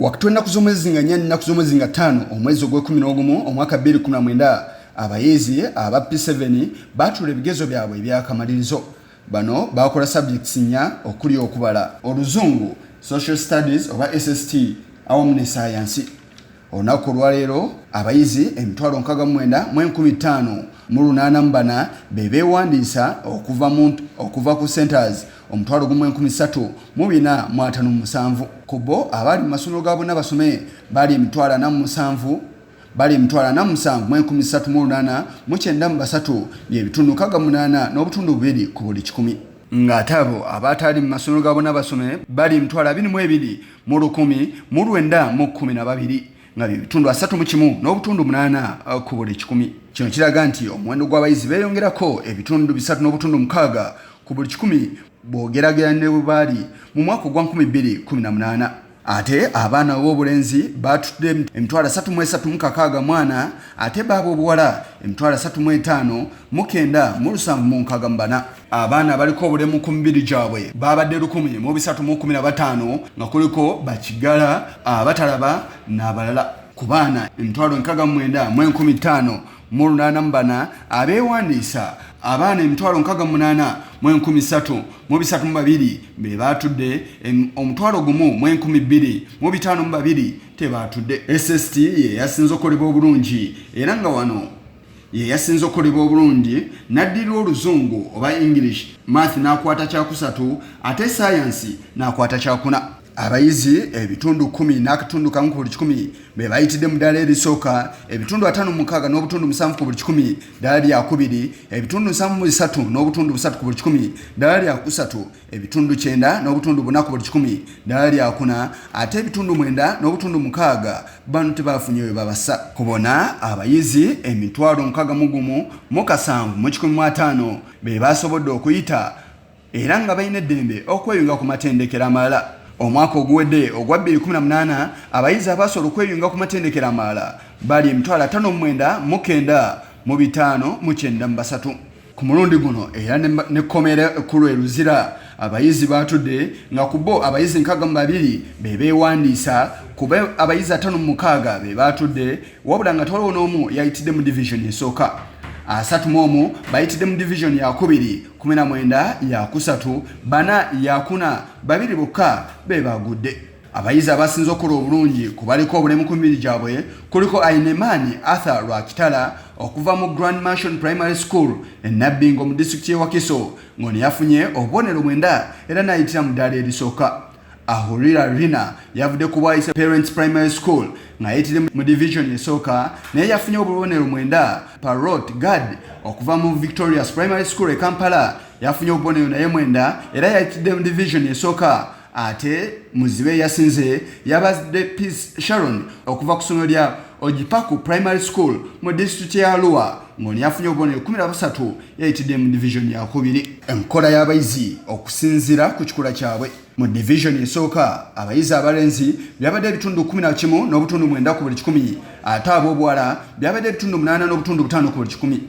Wakati w'ennaku z'omwezi nga 4 n'ennaku z'omwezi nga 5 omwezi ogw'ekumi n'ogumu omwaka 2019, abayizi aba P7 baatuula ebigezo byabwe eby'akamalirizo. Bano baakola subjects nnya okuli okubala, Oluzungu, Social Studies oba SST awamu ne Saayansi. Olunaku olwaleero abayizi 695,584 be beewandiisa okuva mu okuva ku centers 10,357. Ku bo abaali mu masomero ga bonna basome baali 47,000 bali 47,308 93 bye bitundu 68.2 ku buli kikumi. Ng'ate abo abaataali mu masomero ga bonna basome bali 22,112 nga bye bitundu 31.8 ku buli kikumi. Kino kiraga nti omuwendo gw'abayizi beeyongerako ebitundu 3.6 ku buli kikumi bw'ogeraageranya ne bwe baali mu mwaka ogwa 2018. Ate abaana ab'obulenzi baatudde 336,064 ate bo ab'obuwala 359,764. Abaana abaliko obulemu ku mibiri gyabwe baabadde 1,315 nga kuliko bakiggala, abatalaba n'abalala. Ku baana 69,584 abeewandiisa, abaana 68,332 be baatudde, 1,002,052 tebaatudde. SST ye yasinze okukolebwa obulungi era nga wano ye yasinze okukolebwa obulungi n'addirirwa Oluzungu oba English, Math n'akwata kyakusatu ate Sayansi n'akwata kyakuna. Abayizi ebitundu 10.1 ku buli kikumi be bayitidde mu ddaala erisooka, ebitundu 56.7 ku buli kikumi ddaala lyakubiri, ebitundu 73.3 ku buli kikumi ddaala lyakusatu, ebitundu 90.4 ku buli kikumi ddaala lyakuna ate ebitundu 9.6 bano tebaafunye we babasa. Ku bona abayizi 61,750 be baasobodde okuyita era nga balina eddembe okweyunga ku matendekero amalala. Omwaka oguwedde ogwa 2018 abayizi abaasobola okweyunga ku matendekero amalala bali 59,593. Ku mulundi guno era n'ekkomera ekkulu e Luzira abayizi baatudde nga ku bo abayizi 62 be beewandiisa, ku bo abayizi 56 be baatudde wabula nga tewaliwo n'omu yayitidde mu divizoni esooka. 31 bayitidde mu divizoni yakubiri, 19 yakusatu, bana yakuna, babiri bokka be baagudde. Abayizi abasinze okukola obulungi ku baliko obulemu ku mibiri gyabwe kuliko Ainemani Arthur Rwakitara okuva mu Grand Mansion Primary School e Nabbingo mu disitulikiti y'e Wakiso ng'ono yafunye obubonero 9 era n'ayitira mu ddaala erisooka. Ahurira Rina yavudde ku Bwaise Parents Primary School ng'ayitire mu division esooka naye yafunye obubonero 9. Parrot Gad okuva mu Victorious Primary School e Kampala yafunye obubonero naye 9 era yayitidde mu division esooka. Ate muzibe yasinze yabadde Peace Sharon okuva ku ssomero lya Ojipaku Primary School mu disitulikiti ya Arua ng'ono yafunye obubonero 13 yayitidde mu division yakubiri. Enkola y'abayizi okusinziira ku kikula kyabwe. Mu division esooka abayizi abalenzi byabadde ebitundu 11.9 ku buli kikumi ate ab'obuwala byabadde ebitundu 8.5 ku buli kikumi.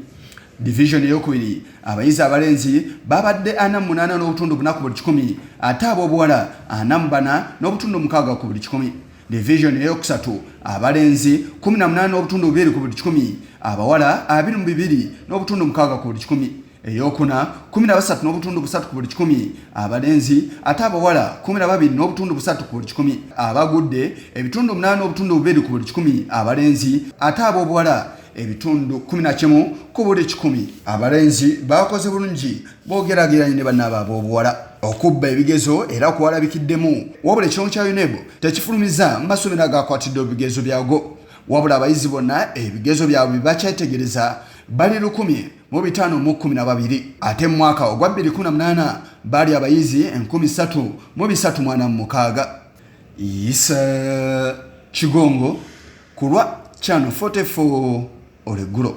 Division eyokubiri abayizi abalenzi babadde 48.4 ku buli kikumi ate ab'obuwala 44.6 ku buli kikumi. Division eyokusatu abalenzi 18.2 ku buli kikumi, abawala 22.6 ku buli kikumi. Eyokuna 13.3 ku buli kikumi abalenzi ate abawala 12.3 ku buli kikumi. Abagudde ebitundu 8.2 ku buli kikumi abalenzi ate ab'obuwala ebitundu 11 ku buli kikumi. Abalenzi baakoze bulungi bw'ogeraageranya ne bannaabwe ab'obuwala. Okubba ebigezo era kwalabikiddemu wabula ekitongole kya UNEB tekifulumizza masomero agaakwatidde ebigezo byago. Wabula abayizi bonna ebigezo byabwe bye bakyetegereza bali 1,512 ate mu mwaka ogwa 2018 baali abayizi 3,346. Isa Kigongo ku lwa Channel 44 olweggulo.